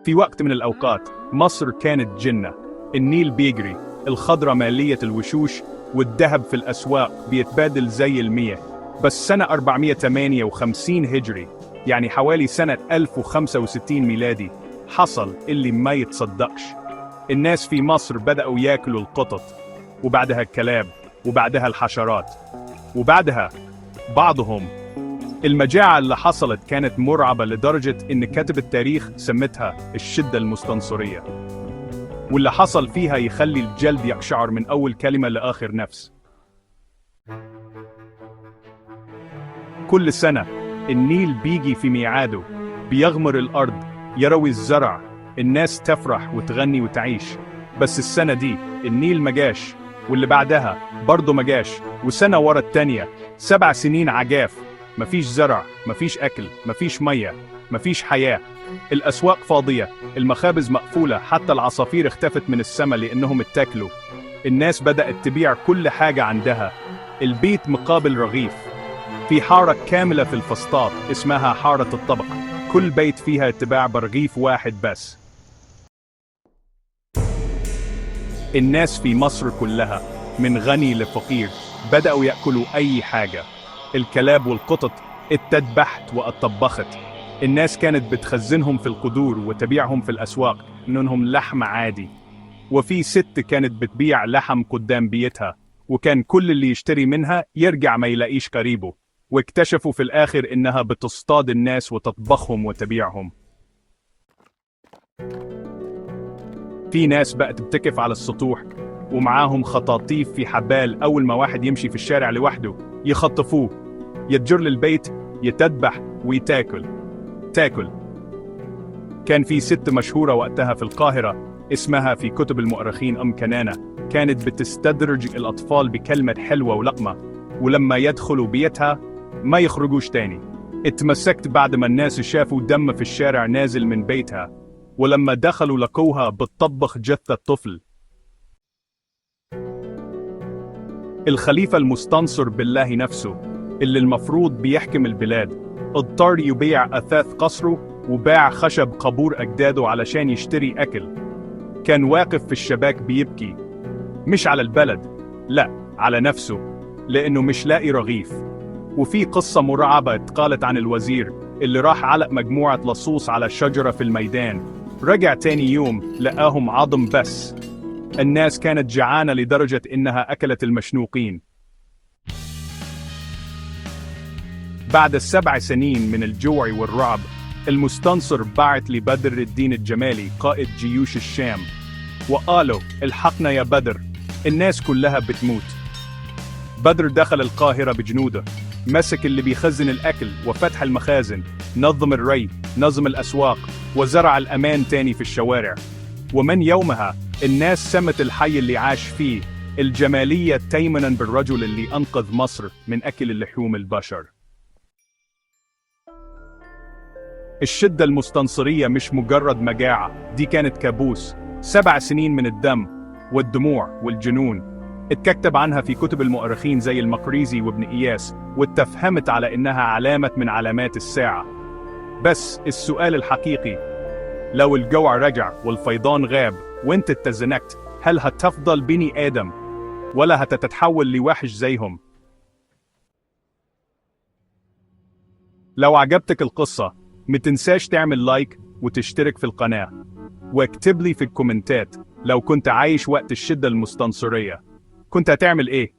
في وقت من الأوقات مصر كانت جنة، النيل بيجري، الخضرة مالية الوشوش، والذهب في الأسواق بيتبادل زي المية. بس سنة 458 هجري، يعني حوالي سنة 1065 ميلادي، حصل اللي ما يتصدقش. الناس في مصر بدأوا ياكلوا القطط، وبعدها الكلاب، وبعدها الحشرات، وبعدها بعضهم. المجاعة اللي حصلت كانت مرعبة لدرجة إن كاتب التاريخ سمتها الشدة المستنصرية، واللي حصل فيها يخلي الجلد يقشعر من أول كلمة لآخر نفس. كل سنة النيل بيجي في ميعاده، بيغمر الأرض، يروي الزرع، الناس تفرح وتغني وتعيش. بس السنة دي النيل مجاش، واللي بعدها برضه مجاش، وسنة ورا التانية، 7 سنين عجاف، مفيش زرع، مفيش أكل، مفيش مية، مفيش حياة. الأسواق فاضية، المخابز مقفولة، حتى العصافير اختفت من السما لأنهم اتاكلوا. الناس بدأت تبيع كل حاجة عندها، البيت مقابل رغيف. في حارة كاملة في الفسطاط اسمها حارة الطبق، كل بيت فيها اتباع برغيف واحد بس. الناس في مصر كلها من غني لفقير بدأوا يأكلوا أي حاجة. الكلاب والقطط اتذبحت واتطبخت. الناس كانت بتخزنهم في القدور وتبيعهم في الأسواق إنهم لحم عادي. وفي ست كانت بتبيع لحم قدام بيتها، وكان كل اللي يشتري منها يرجع ما يلاقيش قريبه، واكتشفوا في الآخر إنها بتصطاد الناس وتطبخهم وتبيعهم. في ناس بقت بتكف على السطوح ومعاهم خطاطيف في حبال، أول ما واحد يمشي في الشارع لوحده يخطفوه، يتجر للبيت، يتذبح ويتاكل تاكل. كان في ست مشهورة وقتها في القاهرة اسمها في كتب المؤرخين أم كنانة، كانت بتستدرج الأطفال بكلمة حلوة ولقمة، ولما يدخلوا بيتها ما يخرجوش تاني. اتمسكت بعد ما الناس شافوا دم في الشارع نازل من بيتها، ولما دخلوا لقوها بتطبخ جثة طفل. الخليفة المستنصر بالله نفسه، اللي المفروض بيحكم البلاد، اضطر يبيع أثاث قصره وباع خشب قبور أجداده علشان يشتري أكل. كان واقف في الشباك بيبكي، مش على البلد، لا، على نفسه، لأنه مش لاقي رغيف. وفي قصة مرعبة اتقالت عن الوزير اللي راح علق مجموعة لصوص على شجرة في الميدان، رجع تاني يوم لقاهم عظم بس. الناس كانت جعانة لدرجة إنها أكلت المشنوقين. بعد 7 سنين من الجوع والرعب، المستنصر بعت لبدر الدين الجمالي قائد جيوش الشام، وقالوا: الحقنا يا بدر، الناس كلها بتموت. بدر دخل القاهرة بجنوده، مسك اللي بيخزن الأكل وفتح المخازن، نظم الري، نظم الأسواق، وزرع الأمان تاني في الشوارع. ومن يومها الناس سمت الحي اللي عاش فيه الجمالية تيمنا بالرجل اللي أنقذ مصر من أكل اللحوم البشر. الشدة المستنصرية مش مجرد مجاعة، دي كانت كابوس. 7 سنين من الدم والدموع والجنون اتكتب عنها في كتب المؤرخين زي المقريزي وابن إياس، واتفهمت على إنها علامة من علامات الساعة. بس السؤال الحقيقي، لو الجوع رجع والفيضان غاب وانت اتزنقت، هل هتفضل بني آدم ولا هتتحول لوحش زيهم؟ لو عجبتك القصة متنساش تعمل like وتشترك في القناة، واكتب لي في الكومنتات لو كنت عايش وقت الشدة المستنصرية كنت هتعمل ايه؟